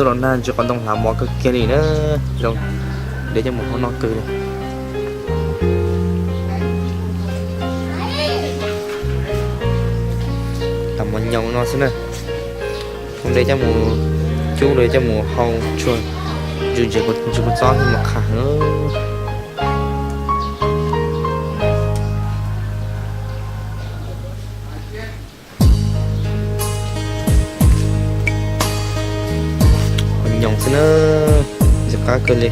Tuaj los nag ntsis qos ntoo hlav mov kawg kiag li na. Zoo, de coj mus hau noj kawg li. Tam mov nyoos no xwb na. Hau de coj mus cub, de coj mus hau tsuag, ntsis ntsis kua txob mus qha heev. Qos nyoos xwb na, ntxim qab kawg li.